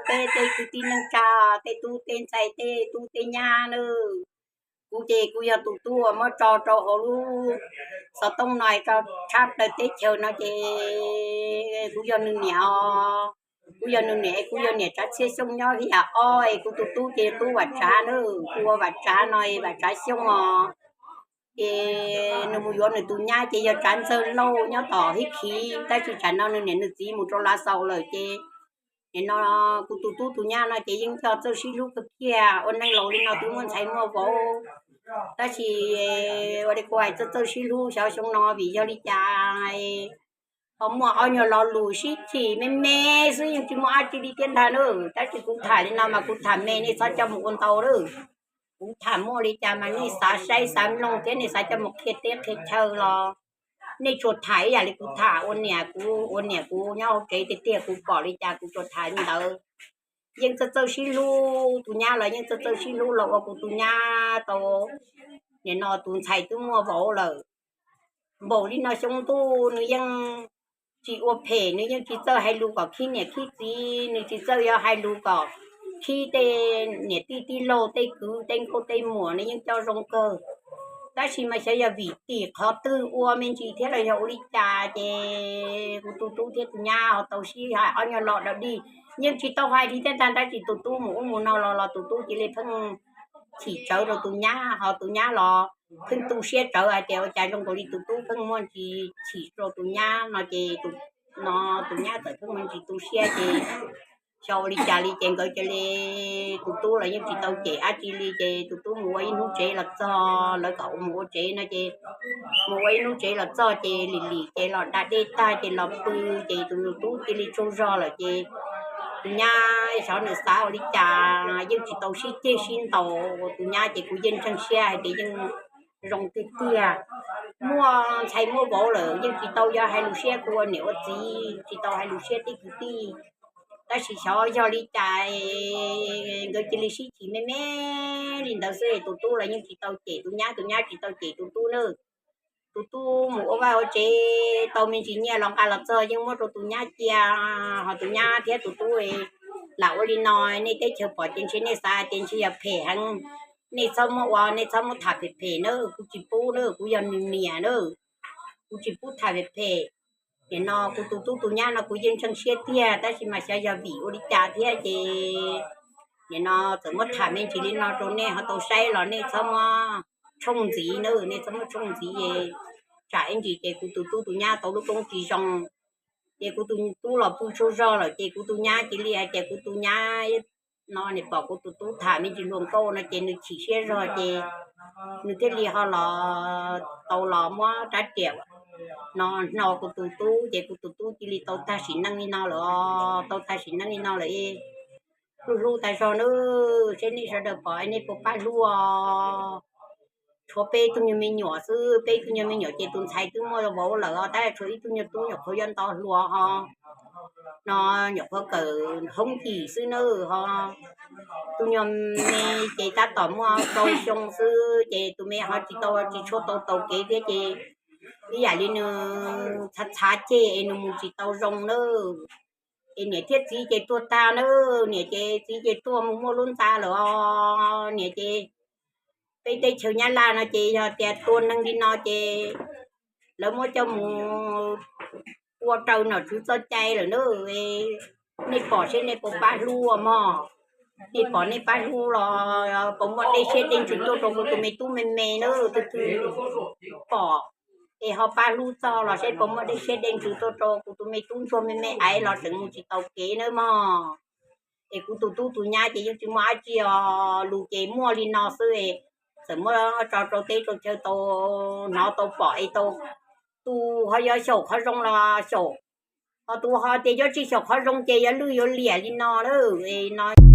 peb tej kwv tij neej tsa, tej tub tej ntxhais, tej tub tej nyab nawb. Kuv ces kuv yog tus tub uas muab tso rau hauv lub xov tooj no tso tshab plaws teb chaws no ces kuv yog nws niam os. Kuv yog nws niam, kuv yog niam Tsav Txhiaj Xyooj nyob Vib Yam ob es kuv tus tub ces tub Vam Tsav nawb. Kuv ua Vam Tsav no, Vam Tsav Xyooj os. Ces nws mus yuav nws tus nyab ces yog Tsav Ntxawg Lauj nyob tom Hib Khiv, tab sis tsam no nws niam nws txiv mus rau Lav Xaus lawm ces nim no kuv tus tub tus nyab no ces yeej yog txawj sib hlub kawg kiag, ua neej laus li no twb muaj ntxhais muaj vauv. Tab sis ua li kuv hais, txawj txawj sib hlub xyov xyoo no vim yog li cas ho muaj ob nyuag lo lus sib chim me me xwb, yeej tsis muaj dab tsi li thiab ntag nawb. Tab sis kuv tham li no mas kuv tham me, nej txhob coj mus ua ntau lawm. Kuv tham muaj li cas mas nej xav saib xav mloog thiab nej xav coj mus qhia teb qhia chaw los nej tsuas tham ib yam li kuv tham. Ua niam kuv, ua niam kuv nyob hauv tsev tiag tiag, kuv pom li cas kuv tsuas tham li ntawd. Yeej txawj txawj sib hlub, tus nyab los yeej txawj txawj sib hlub los ua kuv tus nyab tau, nim no tus ntxhais twb muaj vauv lawm. Npaum li no xyoo ntuj nws yeej tsis ua phem, nws yeej tsis txawj hais lus kom khib niam khib txiv, nws tsis txawj yuav hais lus kom khib tej niam tij tij laug, tej kwv tej nkauj tej muam, nws yeej coj zoo kawg. Tab sis mas xyov yog vim tim qhov twg ua me ntsis thiab los yog ua li cas ces kuv tus tub thiab tus nyab ho tau sib hais ob nyuag lo dog dig. Yeej tsis tau hais li thiab ntag, tab sis tus tub mus ub mus no los los tus tub cia li pheej chim tsawv rau tus nyab, ho tus nyab los pheej tu siab tsawv hais tias ua cas zoo nkaus li tus tub pheej muaj ntsis chim rau tus nyab no ces tus, no tus nyab txawm pheej muaj ntsis tu siab ces xyov ua li cas li ces nkawd cia li, tus tub los yeej tsis tau cem dab tsi li ces tus tub mus ua ib hnub tsev los txog, lawv kom mus ua tsev no ces mus ua ib hnub tsev los txog ces lim lim ces los da dej tag ces los pw ces tus tub cia li tsaug zog lawm ces tus nyab xyov nws xav ua li cas yeej tsis tau sib ceg sib ntaus. Tus nyab ces kuv yeej ntseeg siab hais tias yeej zoo tiag tiag, muaj ntxhais muaj vauv lawm yeej tsis tau yuav hais lus siab kuv ua niam ua txiv, tsis tau hais lus siab tib kwv tij. Tab sis xyov yog li cas nkawd cia li sib chim me me li ntawd xwb, tus tub los yeej tsis tau cem tus nyab, tus nyab tsis tau cem tus tub nawb. Tus tub mus ua vaj ua tsev tau me ntsis nyiaj los nqa los txog yeej muab rau tus nyab cia, ho tus nyab thiab tus tub lam ua li no. Nej teb chaws pom ces ntshe nej xav tias ntshe yog phem heev, nej txhob muab ua, nej txhob muab tham phem phem nawb, kuv tsis pub nawb, kuv yog nws niam nawb, kuv tsis pub tham phem phem. Nim no kuv tus tub tus nyab no kuv yeej ntseeg siab tiag, tab sis mas xyov yog vim ua li cas thiab ces nim no txawm muab tham me ntsis li no rau nej ho tau saib los nej txhob muab tshooj ntxiv nawb, nej txhob muab tshooj ntxiv es tsam ib ntsis ces kuv tus tub tus nyab tau lub koob tsis zoo ces kuv tus tub los pw tsaug zog lawm ces kuv tus nyab cia li hais tias kuv tus nyab no nws pom kuv tus tub tham me ntsis hluas nkauj no ces nws chim siab zog ces nws thiaj li ho los tau los muab rab riam no hno kuv tus tub ces kuv tus tub cia li tau tag sim neej li no lawm, tau tag sim neej li no lawm. Hlub hlub tas zog nawb, seb nej sawv daws pom nej puas pab hlub os. Tshuav peb tug nyuag me nyuam xwb, peb tug nyuag me nyuam ces tus ntxhais twb muaj vauv lawm os, tab tshuav ib tug nyuag tub nyuam qhuav yuav nto hluas ho no, nyuam qhuav kawm hoob yim xwb nawb ho. Tus nyuag me ces tab tom muaj rau xyoo xwb ces tus me ho tsis tau, tsis tshua tau taus kev thiab ces ib yam li nws txhav txhav ceg es nws mus tsis tau zoo nawb. Es niam thiab txiv ces tuag tag nawb, niam ces txiv ces tuag mus muaj lub ntxa lawm os. Niam ces peb teb chaws Nyab Laj no ces yog tias tua neeg li no ces lawv muab coj mus ua raws nom tswv txoj cai lawm nawb. Nej pom seb nej puas pab hlub mog. Nej pom nej pab hlub los puas muaj dej siab dej ntsws tuaj rau kuv tus me tub me me nawb. Tus twg pom es ho pab hlub txog los seb puas muaj dej siab dej ntsws tuaj rau kuv tus me tub ntsuag me me aiv los tseem mus tsis taus kev nawb mog. Es kuv tus tub tus nyab ces yeej tsis muaj dab tsi os, lus ces muaj li no xwb. Txawm muab tso rau teb rau chaw tau hnov tau pom es tau, tus ho yuav xyaum qhov zoo los xyaum, ho tus ho tias yuav tsis xyaum qhov zoo ces yuav lwj yuav liam li no lawm no.